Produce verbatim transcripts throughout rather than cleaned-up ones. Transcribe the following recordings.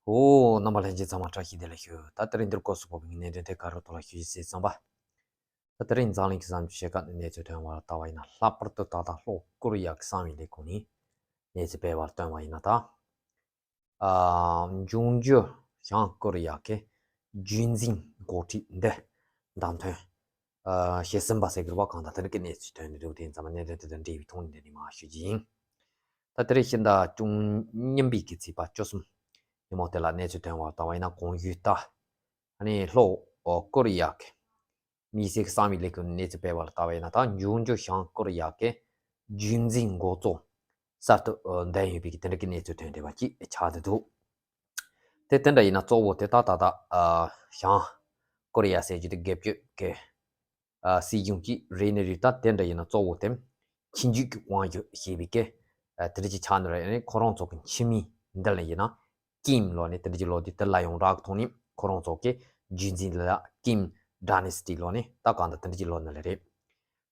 ཨོ། རྣམ་པ་ལྷན་རྒྱས་ཚང་མ་བཀྲ་ཤིས་བདེ་ལེགས་ཞུ། ད་དེ་རིང་འདིར་སྐོར་སུ་བབས་པའི་གནད་དོན་དེ་ག་རེ་ཐོག་ལ་ཞུ་ཞིག་ཟེར་ཙམ་པ། ད་དེ་རིང་འཛམ་གླིང་གི་བཟང་སྤྱོད་ཤེས་ཁག་ནས་གནས་ཚུལ་ཐོན་པར་ལྟ་བ་ཡིན་ན། ལྷག་པར་དུ་ད་ལྟ་ལྷོ་ཀོ་རི་ཡ་གི་གསང་བའི་ལས་ཁུངས་ནས་གནས་ཚུལ་སྤེལ་བར་བཏོན་པ་ཡིན་ན། ད་ཨ་འབྱུང་འགྱུར་བྱང་ཀོ་རི་ཡ་གི་རྒྱུན་འཛིན་འགོ་ཁྲིད་འདི་བདམས་ཐོན་ཨ་བྱས་ཟིན་པ་ཟེར་གི་རེད་པ། གང་ལྟར་དེ་འདྲ་གི་གནས་ཚུལ་ཐོན་ནས་འདུག་དེ་ཡིན་ཙང་མ་གནད་དོན་དེ་དང་འབྲེལ་བའི་ཐོག་ནས་འདི་ནས་མར་ཞུ་རྒྱུ་ཡིན། ད་དེ་རིང་ཕྱི་ཟླ་བཅུ་གཉིས་པའི་གི་ཚེས་པ་བཅུ་གསུམ་ཉིན་མོ་དེ་ལ་གནས་ཚུལ་ཐོན་པར་ལྟ་བ་ཡིན་ན། གོང་ཞུས་ལྟར་ཨ་ནི་ལྷོ་ཀོ་རི་ཡ་གི་དམིགས་བསལ་གྱི་གསང་བའི་ལས་ཁུངས་ནས་གནས་ཚུལ་སྤེལ་བར་ལྟ་བ་ཡིན་ན། ད་འབྱུང་འགྱུར་བྱང་ཀོ་རི་ཡ་གི་རྒྱུན་འཛིན་འགོ་གཙོ་གསར་དུ་འདེམས་ཡོད་པའི་གི་དེ་འདྲ་གི་གནས་ཚུལ་ཐོན་བསྡད་པ་ཅིག་ཆགས་བསྡད་འདུག་དེ་དེ་འདྲ་ཡིན་ན་གཙོ་བོ་དེ་ད་ད་ལྟ་ཨ་བྱང་ཀོ་རི་ཡ་ཟེར་རྒྱུ་དེ་སྒེར་གཅོད་ཀྱི་ཨ་སྲིད་གཞུང་ཅིག་རེད་ནི་རེད། ད་དེ་འདྲ་ཡིན་ན་གཙོ་བོ་དེ་ཕྱི་འཇུག་གི་དབང་སྒྱུར་བྱེད་པའི་གི་ཨ་དེ་འདྲ་ཅིག་ཆགས་ནི་རེད། ཨ་ནི་ཁོ་རང་ཚོ་གི་ཕྱི་མི་འདི་ལ་ཡིན་ན་ཀིམ་ལབ་ནི་དེ་འདྲ་ཅིག་ལབ་དུས། དེ་ལ་ཡོངས་གྲགས་ཀྱི་ཐོག་ནས་ཁོ་རང་ཚོ་གི་རྒྱུན་འཛིན་ལ་ཀིམ་ཌའི་ནེ་སི་ཊི་ལབ་ནི་ད་གང་ལྟར་དེ་འདྲ་ཅིག་ལབ་ནི་ལ་རེད།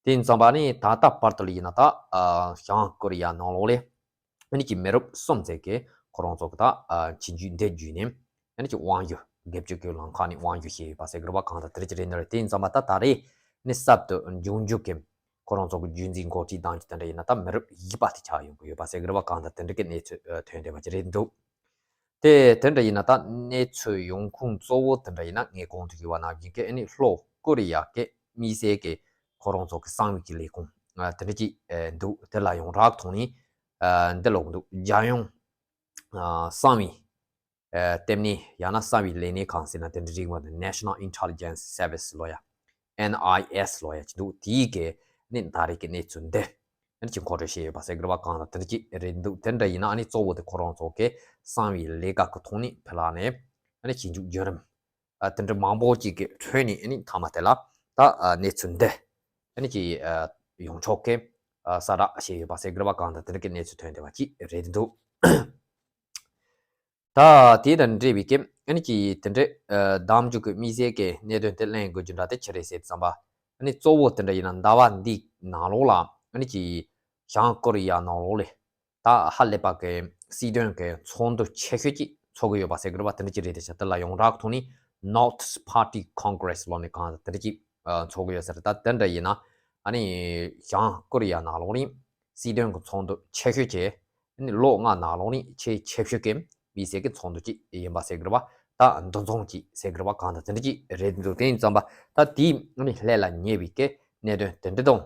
དེ་ཡིན་ཙང་པ་ནི་ད་ལྟ་བར་དུ་ལ་ཡིན་ན། ད་ཨ་བྱང་ཀོ་རི་ཡ་ནང་ལོགས་ལ་ཨ་ནི་ཀྱི་མི་རབས་གསུམ་ཙམ་གྱིས་ཁོ་རང་ཚོ་གི་ད་ཨ་ཕྱི་འཇུག་འདི་བརྒྱུད་ནས་ཨ་ནི་ཀྱི་དབང་སྒྱུར། སྒེར་གཅོད་ཀྱི་ལམ་ཁ་ནས་དབང་སྒྱུར་བྱས་ཡོད་པ་ཟེར་གི་རེད་པ། གང་ལྟར་དེ་འདྲ་ཅིག་རེད་ནི་རེད། དེ་ཡིན་ཙང་པ་ད་ད་རེས་ནི་གསར་དུ་འབྱུང་འགྱུར་གྱི་ཁོ་རང་ཚོ་གི་རྒྱུན་འཛིན་འགོ་ཁྲིད་བདམས་རྒྱུ་དེ་འདྲ་ཡིན་ན་ད་མི་རབས་བཞི་པ་དེ་ཆགས་ཡོང་གི་ཡོད་པ་ཟེར་གི་རེད་པ། གང་ལྟར་དེ་འདྲ་གི་གནས་ཚུལ་ཨ་ཐོན་བསྡད་པ་ཅིག་རེད་འདུག་དེ་དེ་འདྲ་ཡིན་ན་ད་གནས་ཚུལ་ཡོང་ཁུངས་གཙོ་བོ་དེ་འདྲ་ཡིན་ན་ངས་གོང་དུ་ཞུས་པ་ནང་བཞིན་གྱི་ཨ་ནི་ལྷོ་ཀོ་རི་ཡ་གི་དམིགས་བསལ་གྱི་ཁོ་རང་ཚོ་གི་གསང་བའི་གི་ལས་ཁུངས་ཨ་དེ་འདྲ་ཅིག་ཨ་འདུག་དེ་ལ་ཡོངས་གྲགས་ཐོག་ནས་ཨ་འདི་ལབ་ཀྱི་འདུག་རྒྱལ་ཡོངས་ཨ་གསང་བའི་ཨ་ལྟེ་གནས། ཡང་ན་གསང་བའི་ལས་སྣེ་ཁང་ཟེར་ན་དེ་འདྲ་རིགས་པ་འདི་National Intelligence Service ལབ་ཡ། ཨེན་ཨའི་ཨེས་ལབ་ཡ་ཅིག་འདུག་དེའི་གི་ནི་ད་རེས་ཀྱི་གནས་ཚུལ་འདི་ཨ་ནི་ཅིག་མཁོ་སྤྲོད་བྱས་ཡོད་པ་ཟེར་གི་རེད་པ། གང་ལྟར་དེ་འདྲ་ཅིག་རེད་འདུག་དེ་འདྲ་ཡིན་ན་ཨ་ནི་གཙོ་བོ་དེ་ཁོ་རང་ཚོ་གི་གསང་བའི་ལས་ཀ་གི་ཐོག་ནས་ཕི་ལ་ནས་ཨ་ནི་ཞིབ་འཇུག་བརྒྱུད་རིམ་ཨ་དེ་འདྲ་མང་པོ་ཅིག་གི་ཁྲོད་ནས་ཨ་ནི་མཐའ་མ་དེ་ལ་ད་ཨ་གནས་ཚུལ་འདི་ཨ་ནི་ཅིག་ཨ་ཡོང་ཆོག་གི་ཨ་གསལ་བསྒྲགས་བྱས་ཡོད་པ་ཟེར་གི་རེད་པ། གང་ལྟར་དེ་འདྲ་གི་གནས་ཚུལ་ཐོན་བསྡད་པ་ཅིག་རེད་འདུག་ད་དེ་དང་འབྲེལ་བའི་གི་ཨ་ནི་ཅིག་དེ་འདྲའི་ཨ་གདམ་རྒྱུ་གི་དམིགས་བསལ་གྱི་གནད་དོན་དེ་གླེང་དགོས་རྒྱུ་འདྲ་དེ་ཅི་རེད་ཟེར་དུས་ཙམ་པ། ཨ་ནི་གཙོ་བོ་དེ་འདྲ་ཡིན་ན་ཟླ་བ་འདིའི་ནང་ལོགས་ལ་ཨ་ནི་ཅིག་བྱང་ཀོ་རི་ཡ་ནང་ལོགས་ལ་ད་ཧ་ལས་པ་གི་སྲིད་དོན་གྱི་ཚོགས་འདུ་ཆེ་ཤོས་ཅིག་ཚོགས་ཀྱི་ཡོད་པ་ཟེར་གི་རེད་པ། དེ་འདྲ་ཅིག་རེད་དེ་ཤ། དེ་ལ་ཡོངས་གྲགས་ཐོག་ནས་Nought Party Congress ལབ་ནས་གང་དེ་འདྲ་ཅིག་ཨ་ཚོགས་ཀྱི་ཡོད་ཟེར། ད་དེ་འདྲ་ཡིན་ན་ཨ་ནི་བྱང་ཀོ་རི་ཡ་ནང་ལོགས་ནས་སྲིད་དོན་གྱི་ཚོགས་འདུ་ཆེ་ཤོས་ཀྱི་ནི་ལོ་ལྔ་ནང་ལོགས་ནས་ཆེས་ཆེ་ཤོས་ཀྱི་དམིགས་བསལ་གྱི་ཚོགས་འདུ་ཅིག་ཡིན་པ་ཟེར་གི་རེད་པ། ད་འདུ་འཛོམས་ཅིག་ཟེར་གི་རེད་པ། གང་ལྟར་དེ་འདྲ་ཅིག་རེད་འདུག་དེ་ཡིན་ཙམ་པ་ད་དེའི་ནི་ལྷད་ལ་ཉེ་བའི་གི་གནད་དོན་དེ་འདྲ་དང་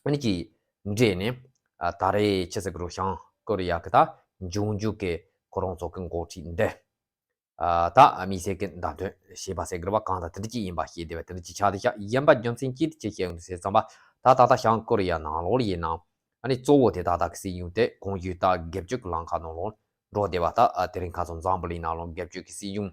ཨ་ནི་ཅིག་འབྲེལ་ནས་ཨ་ད་རེས་ཆི་ཟེར་གི་རེད། བྱང་ཀོ་རི་ཡ་གི་ད་འབྱུང་འགྱུར་གྱི་ཁོ་རང་ཚོ་གི་འགོ་ཁྲིད་འདི་ཨ་ད་དམིགས་བསལ་གྱི་བདམས་ཐོན་བྱས་པ་ཟེར་གི་རེད་པ། གང་ལྟར་དེ་འདྲ་ཅིག་ཡིན་པ་ཤེས་བསྡད་པ་དེ་འདྲ་ཅིག་ཆགས་བསྡད་ཤག་ཡིན་པ་རྒྱུ་མཚན་ཅི་ཅིག་བཤད་ཡོང་དུས་ཟེར་ཙམ་པ། ད་ད་ལྟ་བྱང་ཀོ་རི་ཡ་ནང་ལོགས་ལ་ཡིན་ན་ཨ་ནི་གཙོ་བོ་དེ་ད་ལྟ་གི་སྲིད་གཞུང་དེ་གོང་ཞུས་ལྟར་སྒེར་གཅོད་ཀྱི་ལམ་ཁ་ནང་ལོགས་འགྲོ་བསྡད་པ། ད་ཨ་དེ་རིང་ཁ་སང་འཛམ་བུ་གླིང་ནང་ལོགས་སྒེར་གཅོད་ཀྱི་སྲིད་གཞུང་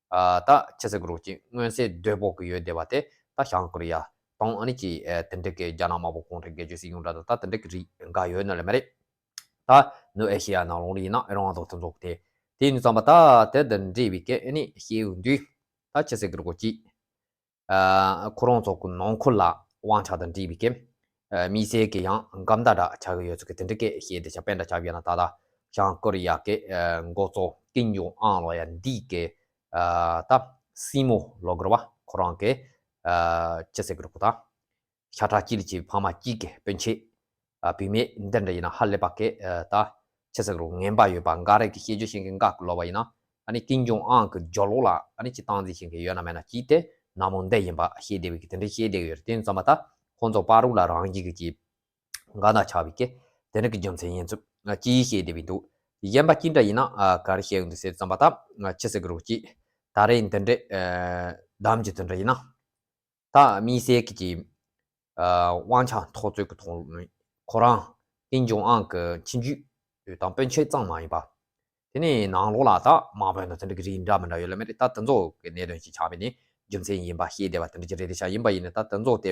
ཨ་ད་ཆི་ཟེར་གི་རེད། ཅིག་མངོན་གསལ་དོད་པོ་གི་ཡོད་བསྡད་པ་དེ་ད་བྱང་ཀོ་རི་ཡ་དང་ཨ་ནི་ཅིག་ཨ་དེ་འདྲ་གི་རྒྱ་ནག་དམར་པོ་གུང་ཁྲན་སྒེར་གཅོད་སྲིད་གཞུང་འདྲ་དང་ད་དེ་འདྲ་གི་རིགས་འགའ་ཡོད་ནི་ལས་མ་རེད། ད་ནུབ་ཨེ་ཤེ་ཡ་ནང་ལོགས་ལ་ཡིན་ན་ཨི་རན་དང་དེ་ཚོ་དེ། དེ་ཡིན་ཙང་པ་ད་དེ་དང་འབྲེལ་བའི་གི་ཨ་ནི་བཤད་ཡོང་དུས་ད་ཆི་ཟེར་གི་རེད། ཅིག་ཨ་ཁོ་རང་ཚོ་གི་ནང་ཁུལ་ལ་དབང་ཆ་དང་འབྲེལ་བའི་གི་ཨ་དམིགས་བསལ་གྱི་ཡང་འགལ་ཟླ་འདྲ་ཆགས་ཀྱི་ཡོད་ཚུལ་གྱི་དེ་འདྲ་གི་བཤད་བསྡད་ཤག་དཔེ་འདྲ་ཆགས་པ་ཡིན་ན་ད་ལྟ་བྱང་ཀོ་རི་ཡ་གི་ཨ་འགོ་གཙོ་ཀིམ་ཇོང་ཨན་ལབ་ཡ་འདི་གི་ཨ་ད་སྲིང་མོ་ལབ་དགོས་རེད་པ། ཁོ་རང་གི་ཨ་ཆི་ཟེར་གི་རེད། ད་ཤ་ཁྲག་གཅིག་ལ་སྐྱེས་པའི་ཕ་མ་གཅིག་གི་སྤུན་མཆེད་ཨ་བུད་མེད་འདི་འདྲ་ཡིན་ན་ཧ་ལས་པ་གི་ཨ་ད་ཆི་ཟེར་གི་རེད། ངན་པ་ཡོད་པ་འགའ་རེ་གི་བཤད་རྒྱུ་བཤད་མཁན་འགའ་གི་ལབ་པ་ཡིན་ན་ཨ་ནི་ཀིམ་ཇོང་ཨན་གི་རྒྱབ་ལོགས་ལ་ཨ་ནི་ཅིག་སྟངས་འཛིན་བྱེད་མཁན་ཡོད་ན་མེད་ན་ཅིག་དེ་ནག་མོ་འདི་ཡིན་པ་བཤད་བསྡད་པའི་གི་དེ་འདྲ་བཤད་བསྡད་ཀྱི་ཡོད་རེད། དེ་ཡིན་ཙང་མ་ད་ཁོང་ཚོ་བར་ལ་རང་བཞིན་གྱི་ཅིག་འགལ་ཟླ་ཆགས་པའི་གི་དེ་འདྲ་གི་རྒྱུ་མཚན་ཡིན་ཚུལ་ཅིག་བཤད་བསྡད་པ་འདུག་གཞན་པ་ཅི་འདྲ་ཡིན་ན་ཨ་ག་རེ་བཤད་ཡོང་དུས་ཟེར་ཙམ་པ་ད་ཆི་ཟེར་གི་རེད། ཅིག་ད་རེས་འདི་འདྲའི་ཨ་གདམ་རྒྱུ་དེ་འདྲ་ཡིན་ན། ད་དམིགས་བསལ་གྱི་ཅིག་ཨ་དབང་ཆ་འཐབ་རྩོད་ཀྱི་ཐོག་ནས་ཁོ་རང་ཀིམ་ཇོང་ཨན་གྱི་ཁྱིམ་རྒྱུད་དང་སྤུན་མཆེད་ཙམ་མ་ཡིན་པ། དེ་ནས་ནང་ལོགས་ལ་ད་དམག་དཔོན་དང་དེ་འདྲ་གི་རིགས་འདྲ་མི་འདྲ་ཡོད་ལ་མེད་རེད། ད་དེ་ཚོ་གི་གནད་དོན་ཞིག་ཆགས་པ་ཡིན་ན་རྒྱུ་མཚན་ཡིན་པ་ཤེས་བསྡད་པ་དེ་འདྲ་ཅིག་རེད་དེ་ཤག་ཡིན་པ་ཡིན་ན་ད་དེ་ཚོ་དེ་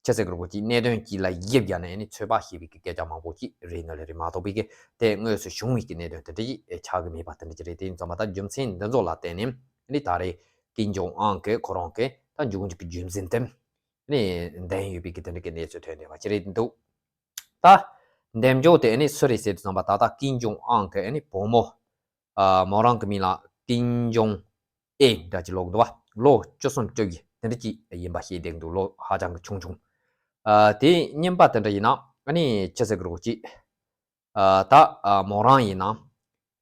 ཆི་ཟེར་གི་རེད། ཅིག་གནད་དོན་གཅིག་ལ་དབྱིབས་བརྒྱབ་ནས་ཨ་ནི་ཚོད་དཔག་བྱེད་པའི་གི་སྐད་ཆ་མང་པོ་ཅིག་རེད་ནི་ལས་རེད་མ་གཏོགས་པའི་གི་དེ་དངོས་སུ་བྱུང་བའི་གི་གནད་དོན་དེ་འདྲ་ཅིག་ཆགས་གི་མེད་པ་དེ་འདྲ་ཅིག་རེད། དེ་ཡིན་ཙང་མ་ད་རྒྱུ་མཚན་འདི་ཚོ་ལ་བརྟེན་ནས་ཨ་ནི་ད་རེས་ཀིམ་ཇོང་ཨན་གྱི་ཁོ་རང་གི་ད་འབྱུང་འགྱུར་གྱི་རྒྱུན་འཛིན་དེ་ནི་འདེམས་ཡོད་པའི་གི་དེ་འདྲ་གི་གནས་ཚུལ་ཐོན་བསྡད་པ་ཅིག་རེད་འདུག་ད་འདེམས་ཕྱོགས་དེ་ནི་སུ་རེད་ཟེར་དུས་ཙམ་པ་ད་ལྟ་ཀིམ་ཇོང་ཨན་གི་ནི་བུ་མོ་ཨ་མོ་རང་གི་མིང་ལ་ ཀིམ་ཇོང་ཨེ་འདྲ་ཅིག་ལོག་འདུག་བ། ལོ་བཅུ་གསུམ་བཅོ་བརྒྱད་དེ་འདྲ་ཅིག་ཡིན་པ་ཤེས་བསྡད་འདུག་ལོ་ཧ་ཅང་གི་ཆུང་ཆུང་། ཨ་དེ་རྙིང་པ་དེ་འདྲ་ཡིན་ན་ཨ་ནི་ཅི་ཟེར་གི་རེད་ཅིག་ཨ་ད་ཨ་མོ་རང་ཡིན་ན་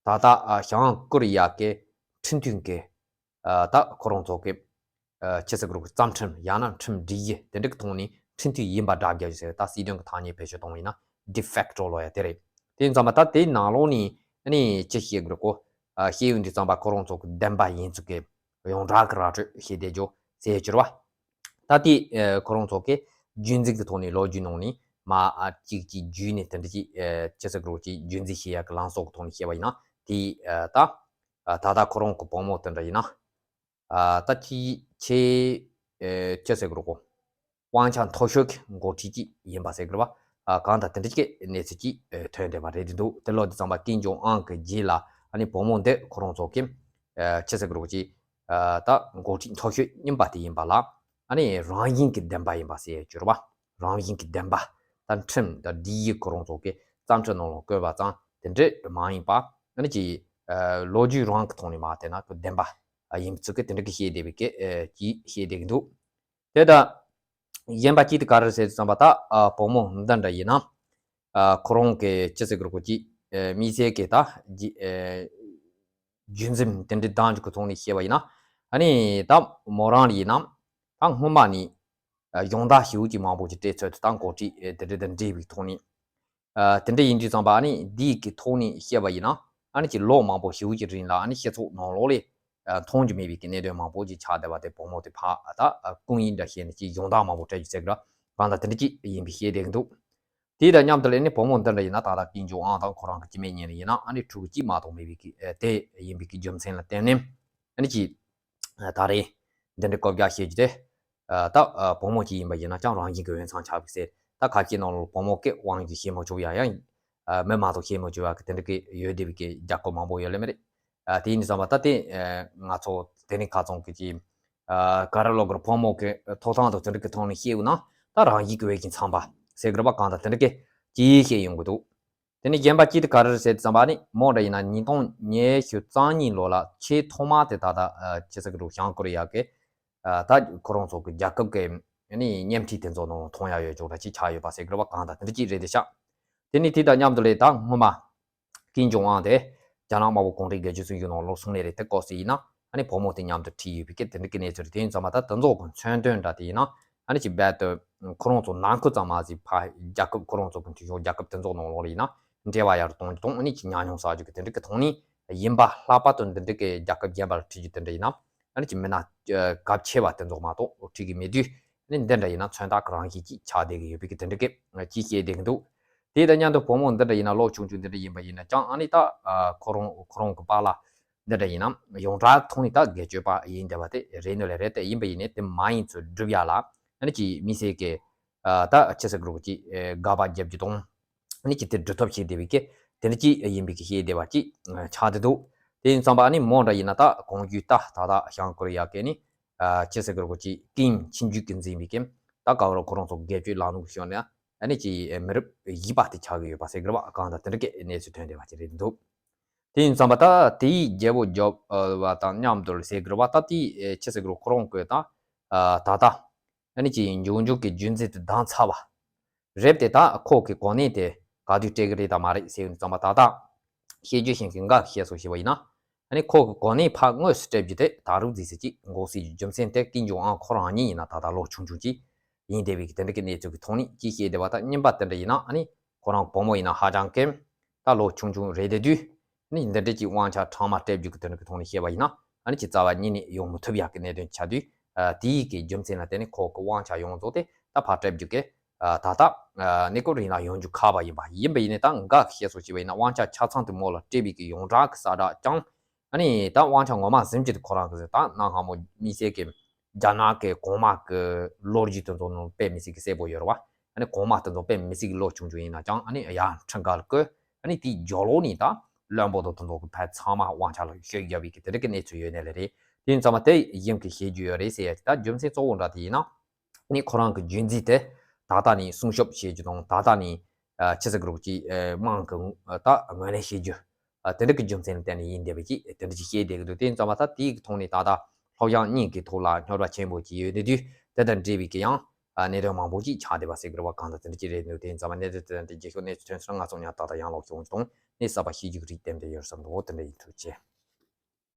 ད་ལྟ་ཨ་བྱང་ཀོ་རི་ཡ་གི་ཁྲིམས་མཐུན་གི་ཨ་ད་ཁོ་རང་ཚོ་གི་ཨ་ཅི་ཟེར་གི་རེད་རྩ་ཁྲིམས་ཡང་ན་ཁྲིམས་སྒྲིག་གཞི་དེ་འདྲ་གི་ཐོག་ནས་ཁྲིམས་མཐུན་ཡིན་པ་འདྲ་རྒྱག་རྒྱུ་ཟེར། ད་སྲིད་དོན་གི་ཐ་སྙད་བེད་སྤྱོད་གཏོང་བ་ཡིན་ན་ཌི་ཕེག་ཊོ་ལབ་ཡ་དེ་རེད། དེ་ཡིན་ཙང་མ་ད་དེའི་ནང་ལོགས་ནས་ཨ་ནི་ཅི་བཤད་གི་རེད་གོ། ཨ་བཤད་ཡོང་དུས་ཙམ་པ་ཁོ་རང་ཚོ་གི་བདེན་པ་ཡིན་ཚུལ་གི་ཡོངས་གྲགས་གི་ར་སྤྲོད་བྱས་བསྡད་རྒྱུ་ཟེར་གྱུར་བ། ད་ལྟའི་ཨ་ཁོ་རང་ཚོ་གི་རྒྱུད་འཛིན་གྱི་ཐོག་ནས་ལོ་རྒྱུས་ནང་ནས་མ་ཨ་གཅིག་གཅིག་བརྒྱུད་ནས་དེ་འདྲ་ཅིག་ཨ་ཅི་ཟེར་དགོས་ཅིག་རྒྱུད་འཛིན་བྱེད་ཡག་གི་ལངས་ཕྱོགས་ཀྱི་ཐོག་ནས་བཤད་པ་ཡིན་ན་དེ་ཨ་ད་ཨ་ད་ལྟ་ཁོ་རང་གི་བུ་མོ་དེ་འདྲ་ཡིན་ན་ཨ་ད་ཅི་ཆེ་ཨ་ཅི་ཟེར་དགོས་གོ། དབང་ཆ་མཐོ་ཤོས་ཀྱི་འགོ་ཁྲིད་ཅིག་ཡིན་པ་ཟེར་དགོས་པ། ཨ་གང་ལྟར་དེ་འདྲ་ཅིག་གི་གནས་ཚུལ་ཅིག་ཨ་ཐོན་བསྡད་པ་རེད་འདུག་དེ་ལོ་དེ་ཙམ་པ་ཀིམ་ཇོང་ཨང་གི་རྗེས་ལ་ཨ་ནི་བུ་མོ་འདི་ཁོ་རང་ཚོ་གི་ཨ་ཅི་ཟེར་དགོས་རེད་ཅིག་ཨ་ད་འགོ་ཁྲིད་མཐོ་ཤོས་རྙིང་པ་དེ་ཡིན་པ་ལ་ཨ་ནི་རང་བཞིན་གྱི་བདེན་པ་ཡིན་པ་ཟེར་གྱུར་པ། རང་བཞིན་གྱི་བདེན་པ་ད་ཁྲིམས་ད་སྒྲིག་གཞི་ཁོ་རང་ཚོ་གི་རྩ་ཁྲིམས་ནང་ལ་བཀོད་པ་ཙམ་དེ་འདྲ་མ་ཡིན་པ་ཨ་ནི་ཅིག་ཨ་ལོ་རྒྱུས་རང་གི་ཐོག་ནས་མ་བལྟས་ན་གི་བདེན་པ་ཡིན་ཚུལ་གི་དེ་འདྲ་གི་བཤད་བསྡད་པའི་གི་ཨ་ཅིག་བཤད་བསྡད་ཀྱི་འདུག་དེ་ད་གཞན་པ་གཅིག་དེ་ག་རེ་ཟེར་དུས་ཙམ་པ་ད་ཨ་བུ་མོ་འདི་འདྲ་ཡིན་ན་ཨ་ཁོ་རང་གི་ཅི་ཟེར་དགོས་རེད་གོ་ཅིག་ཨ་དམིགས་བསལ་གྱི་ད་རྒྱུ་ཨ་རྒྱུད་འཛིན་དེ་འདྲའི་གདངས་ཀྱི་ཐོག་ནས་བཤད་པ་ཡིན་ན་ཨ་ནི་ད་མོ་རང་ཡིན་ན་ད་སྔོན་མ་ནས་ཨ་སྦྱོང་བརྡར་ཞེ་པོ་ཅིག་མང་པོ་ཅིག་སྤྲད་ཚོད་དུ་ད་འགོ་ཁྲིད་ཨ་དེ་འདྲ་དང་འབྲེལ་བའི་ཐོག་ནས། ཨ་དེ་འདྲ་ཡིན་དུས་ཙམ་པ་ཨ་ནི་འདིའི་གི་ཐོག་ནས་བཤད་པ་ཡིན་ན་ཨ་ནི་ཅིག་ལོ་མང་པོ་ཞེ་པོ་ཅིག་རིང་ལ་ཨ་ནི་སྤྱི་ཚོགས་ནང་ལོགས་ལ་ཨ་མཐོང་རྒྱུ་མེད་པའི་གི་གནད་དོན་མང་པོ་ཅིག་ཆགས་བསྡད་པ་དེ་བུ་མོ་དེ་ཕར་ཨ་ད་ཨ་སྐུ་ངལ་འདྲ་བྱས་ནས་ཅིག་སྦྱོང་བརྡར་མང་པོ་སྤྲད་རྒྱུ་ཟེར་གི་ར་གང་ལྟར་དེ་འདྲ་ཅིག་ཡིན་པའི་བཤད་བསྡད་ཀྱི་འདུག་དེ་དང་མཉམ་དུ་ལ་ཨ་ནི་བུ་མོ་འདི་འདྲ་ཡིན་ན་ད་ལྟ་ཀིམ་ཇོང་ཨང་དང་ཁོ་རང་གི་སྐྱེ་དམན་གཉིས་ལ་ཡིན་ན་ཨ་ནི་ཕྲུ་གུ་གཅིག་མ་གཏོགས་མེད་པའི་གི་ཨ་དེ་ཡིན་པའི་གི་རྒྱུ་མཚན་ལ་བརྟེན་ནས་ཨ་ནི་ཅིག་ད་རེས་འདི་འདྲའི་སྐོར་རྒྱག་བཤད་རྒྱུ་དེ། ཨ་ད་ཨ་བུ་མོ་གཅིག་ཡིན་པ་ཡིན་ན་ཅང་རང་བཞིན་གྱི་འོས་འཚམ་ཆགས་པའི་ཟེར། ད་ཁ་ཤས་ནང་ལ་བུ་མོ་སྐད་དབང་གིས་བཤད་མ་ཆོག་ཡ་ཡང་ཨ་མི་མ་གཏོགས་བཤད་མ་ཆོག་ཡ་གི་དེ་འདྲ་གི་ཡོད་བསྡད་པའི་གི་རྒྱལ་ཁབ་མང་པོ་ཡོད་ལེ་མི་རེད། ཨ་དེ་ཡིན་དུས་ཙམ་པ་ད་དེ་ཨ་ང་ཚོ་དེ་རིང་ཁ་ཚོང་གི་ཅིག་ཨ་ག་རེ་ལབ་དགོས་རེད། བུ་མོ་གི་ཐོབ་ཐང་དང་དེ་འདྲ་གི་ཐོག་ནས་བཤད་འོ་ན་ད་རང་བཞིན་གྱི་འོས་ཀྱི་འཚམ་པ་ཟེར་གི་རེད་པ། གང་ལྟར་དེ་འདྲ་གི་ཅིག་བཤད་ཡོང་གི་འདུག་དེ་ནས་གཞན་པ་གཅིག་དེ་ག་རེ་རེད་ཟེར་དུས་ཙམ་པ་ནི་མོ་འདྲ་ཡིན་ན་ཉིས་སྟོང་ཉི་ཤུ་རྩ་གཉིས་ལོ་ལ་ཆེས་ཐོག་མ་དེ་ད་ལྟ་ཨ་ཅི་ཟེར་གི་རེད། བྱང་ཀོ་རི་ཡ་གི་ཨ་ད་ཁོ་རང་ཚོ་གི་རྒྱལ་ཁབ་ཀྱི་ཨ་ནི་མཉམ་འཁྲིས་དེ་ཚོ་ནང་མཐོང་ཡ་ཡོད་ཅོག་འདྲ་ཅིག་ཆགས་ཡོད་པ་ཟེར་གི་རེད་པ། གང་ལྟར་དེ་འདྲ་ཅིག་རེད་དེ་ཤག་དེ་ནས་དེ་དང་མཉམ་དུ་ལས་ད་སྔོན་མ་ཀིམ་ཇོང་ཨང་དེ་རྒྱ་ནག་དམར་པོ་གུང་ཁྲན་སྒེར་གཅོད་སྲིད་གཞུང་ནང་ལོགས་སོང་ནས་རེད། དེ་སྐབས་སུ་ཡིན་ན་ཨ་ནི་བུ་མོ་དེ་མཉམ་དུ་ཁྲིད་ཡོད་པའི་སྐད་དེ་འདྲ་གི་གནས་ཚུལ་རེད། དེ་ཡིན་ཙང་མ་ད་དེ་ཚོ་གི་མཚོན་དོན་འདྲ་དེ་ཡིན་ན་ཨ་ནི་ཅིག་རྦད་དེ་ཁོ་རང་ཚོ་ནང་ཁུལ་ཙམ་མ་ཟད་ཕར་རྒྱལ་ཁབ་ཁོ་རང་ཚོ་གི་མཐུན་ཕྱོགས་རྒྱལ་ཁབ་དེ་ཚོ་ནང་ལོགས་ལ་ཡིན་ན་འབྲེལ་བ་ཡར་གཏོང་རྒྱུ་དང་ཨ་ནི་ཅིག་ཉམས་མྱོང་བསགས་རྒྱུ་གི་དེ་འདྲ་གི་ཐོག་ནས་ཡིན་པ་ལྷག་པར་དུ་འདི་འདྲ་གི་རྒྱལ་ཁབ་གཞན་པ་ལ་ཁྲིད་རྒྱུ་དེ་འདྲ་ཡིན་ན་ཨ་ནི་ཅིག་མི་སྣ་གལ་ཆེ་བ་དེ་ཚོ་མ་གཏོགས་ཁྲིད་ཀྱི་མེད་དུས་ཨ་ནི་འདི་འདྲ་ཡིན་ན་མཚོན་རྟགས་ཀྱི་རང་བཞིན་ཅིག་ཆགས་བསྡད་ཀྱི་ཡོད་པའི་གི་དེ་འདྲ་གི་ཅིག་བཤད་བསྡད་ཀྱི་འདུག་དེ་དང་མཉམ་དུ་བུ་མོ་འདི་འདྲ་ཡིན་ན་ལོ་ཆུང་ཆུང་འདི་འདྲ་ཡིན་པ་ཡིན་ན་ཀྱང་ཨ་ནི་ད་ཨ་ཁོ་རང་ཁོ་རང་གི་པཱ་ལགས་འདི་འདྲ་ཡིན་ན་ཡོངས་གྲགས་ཐོག་ནས་ད་སྒེར་གཅོད་པ་ཡིན་བསྡད་པ་དེ་རེད་ནོ་ལས་རེད། དེ་ཡིན་པ་ཡིན་ནའི་དེ་མ་ཡིན་ཚུལ་སྒྲུབ་ཡ་ལ་ཨ་ནི་ཅིག་དམིགས་བསལ་གྱི་ཨ་ད་ཅི་ཟེར་དགོས་རེད་ཅིག་ཨ་དགག་པ་རྒྱབ་རྒྱུ་དང་ཨ་ནི་ཅིག་དེ་སྒྲུབ་ཐབས་བྱེད་བསྡད་པའི་གི་དེ་འདྲ་ཅིག་ཡིན་པའི་གི་བཤད་བསྡད་པ་ཅིག་ཆགས་བསྡད་འདུག་དེ་ཡིན་ཙང་པ་ཨ་ནི་མོ་འདྲ་ཡིན་ན་ད་གོང་རྒྱུ་ད་ད་ད་བྱང་ཀོ་རི་ཡ་གི་ནི་ཨ་ཅི་ཟེར་དགོས་རེད་ཅིག་ཀིམ་ཆུང་རྒྱུད་ཀྱིས་འཛིན་པའི་གི་ད་ག་བར་ཁོ་རང་ཚོ་སྒེར་གཅོད་ལམ་ལུགས་ཤོར་ནས་ཨ་ནི་ཅིག་མི་རབས་བཞི་པ་དེ་ཆགས་ཀྱི་ཡོད་པ་ཟེར་གི་རེད་པ། གང་ལྟར་དེ་འདྲ་གི་གནས་ཚུལ་ཐོན་བསྡད་པ་ཅིག་རེད་འདུག་དེ་ཡིན་ཙང་པ་ད་དེའི་རྒྱལ་པོ་རྒྱབ་པ་དང་མཉམ་དུ་ཟེར་གི་རེད་པ། ད་དེའི་ཅི་ཟེར་གི་རེད། ཁོ་རང་གི་ད་ད་ལྟ་ཨ་ནི་ཅིག་འབྱུང་འགྱུར་གྱི་རྒྱུན་འཛིན་དེ་བདམས་ཚར་བ་རེད་དེ། ད་ཁོ་གི་གོ་གནས་དེ་ག་དུས་སྤྲད་གི་རེད་དང་མ་རེད་ཟེར་ཙང་པ་ད་ལྟ་བཤད་རྒྱུ་ཞིག་གི་འགའ་བཤད་སོ་ཞེས་པ་ཡིན་ན། ཨ་ནི་ཁོ་གི་གོ་གནས་ཕར་དངོས་སུ་སྤྲད་རྒྱུ་དེ་ད་རུང་རྫིས་སི་ཅིག་འགོག་སྲིད་ཀྱི་རྒྱུ་མཚན་དེ་ཀིམ་ཇོང་ཨང་ཁོ་རང་ཉིད་ཡིན་ན་ད་ལྟ་ལོ་ཆུང་ཆུང་ཅིག་ཡིན་བསྡད་པའི་གི་དེ་འདྲ་གི་གནས་ཚུལ་གི་ཐོག་ནས་ཅིག་བཤད་བསྡད་པ། ད་རྙིང་པ་དེ་འདྲ་ཡིན་ན་ཨ་ནི་ཁོ་རང་བུ་མོ་ཡིན་ན་ཧ་ཅང་གི་ད་ལོ་ཆུང་ཆུང་རེད་བསྡད་དུས་ཨ་ནི་འདི་འདྲ་ཅིག་དབང་ཆ་ཕྲ་མ་སྤྲད་རྒྱུ་གི་དེ་འདྲ་གི་ཐོག་ནས་བཤད་པ་ཡིན་ན་ཨ་ནི་ཅིག་རྩ་བ་ཉིད་ནས་ཡོང་མི་ཐུབ་ཡག་གི་གནད་དོན་ཆགས་དུས། ཨ་དེའི་གི་རྒྱུ་མཚན་ལ་བརྟེན་ནས་ཁོ་གི་དབང་ཆ་ཡོངས་རྫོགས་དེ་ད་ཕར་སྤྲད་རྒྱུ་གི་ཨ་ད་ལྟ་ཨ་གནས་སྐབས་རིང་ལ་ཡོང་རྒྱུ་ཁག་པ་ཡིན་པ། ཡིན་པ་ཡིན་ནའི་ད་འགའ་གི་བཤད་སྲོལ་ཞིག་པ་ཡིན་ན་དབང་ཆ་ཆ་ཚང་དེ་མོ་ལ་སྤྲད་པའི་གི་ཡོངས་གྲགས་གི་གསལ་བསྒྲགས་ཀྱང་ཨ་ནི་ད་དབང་ཆ་ངོ་མ་ཟིན་གྱི་དེ་ཁོ་རང་གི་ཟིན། ད་གནའ་སྔ་མོ་དམིགས་བསལ་གྱི་རྒྱ་ནག་གི་གོང་མ་གི་ལོ་རྒྱུས་དེ་ཚོ་ནང་དཔེ་མི་སྲིད་གི་གསལ་པོ་ཡོད་རེད་བ། ཨ་ནི་གོང་མ་དེ་ཚོ་དཔེ་མི་སྲིད་གི་ལོ་ཆུང་ཆུང་ཡིན་ན་ཀྱང་ཨ་ནི་ཡར་ཁྲི་འགའ་ལ་བསྐོས། ཨ་ནི་དེའི་རྒྱབ་ལོགས་ནས་ད་བློན་པོ་དང་དེ་ཚོ་གི་ཕར་ཚང་མ་དབང་ཆ་ལ་ཤོད་རྒྱབ་པའི་གི་དེ་འདྲ་གི་གནས་ཚུལ་ཡོད་ནའི་ལས་རེད། དེ་ཡིན་ཙང་མ་དེ་གཞུང་གི་བཤད་རྒྱུ་ཡོད་རེད་ཟེར་ཡ་ཅིག་ད་རྒྱུ་མཚན་གཙོ་བོ་འདྲ་དེ་ཡིན་ན། ནི་ཁོ་རང་གི་རྒྱུན་འཛིན་དེ་ད་ལྟ་ནས་སྲུང་སྐྱོབ་བྱེད་རྒྱུ་དང་ད་ལྟ་ནས་ཨ་ཕྱི་སྲིད་གི་རོགས་ཀྱིས་ཨ་དམངས་ཀྱི་ཨ་ད་ངོས་ལེན་བྱེད་རྒྱུ་ ཨ་དེ་འདྲ་གི་རྒྱུ་མཚན་ལ་བརྟེན་ནས་ཡིན་བསྡད་པ་ཅིག་དེ་འདྲ་ཅིག་བཤད་བསྡད་ཀྱི་འདུག་དེ་ཡིན་ཙང་མ་ད་དེའི་ཐོག་ནས་ད་ལྟ་སློབ་སྦྱོང་གཉིས་ཀྱི་ཐོག་ལ་རྙོག་དྲ་ཆེན་པོ་ཅིག་ཡོད་བསྡད་དུས་དེ་དང་འབྲེལ་བའི་གི་ཡང་ཨ་གནད་དོན་མང་པོ་ཅིག་ཆགས་བསྡད་པ་ཟེར་དགོས་རེད་པ། གང་ལྟར་དེ་འདྲ་ཅིག་རེད་འདུག་དེ་ཡིན་ཙང་མ་གནད་དོན་དེ་དང་འབྲེལ་རྒྱལ་ཤོག་གནས་ཚུལ་ཐོན་སོང་ན་ང་ཚོ་ཡང་ཏག་ཏག་ཡང་ལོག་ཤོག་འོང་གི་འདུག་གནས་གསར་པ་ཤེས་རྒྱུ་གི་རིགས་ཏན་ཏན་ཡོད་བསམ་འདུག་འོ་དེ་འདྲ་ཡིན། ཐུགས་རྗེ་ཆེ།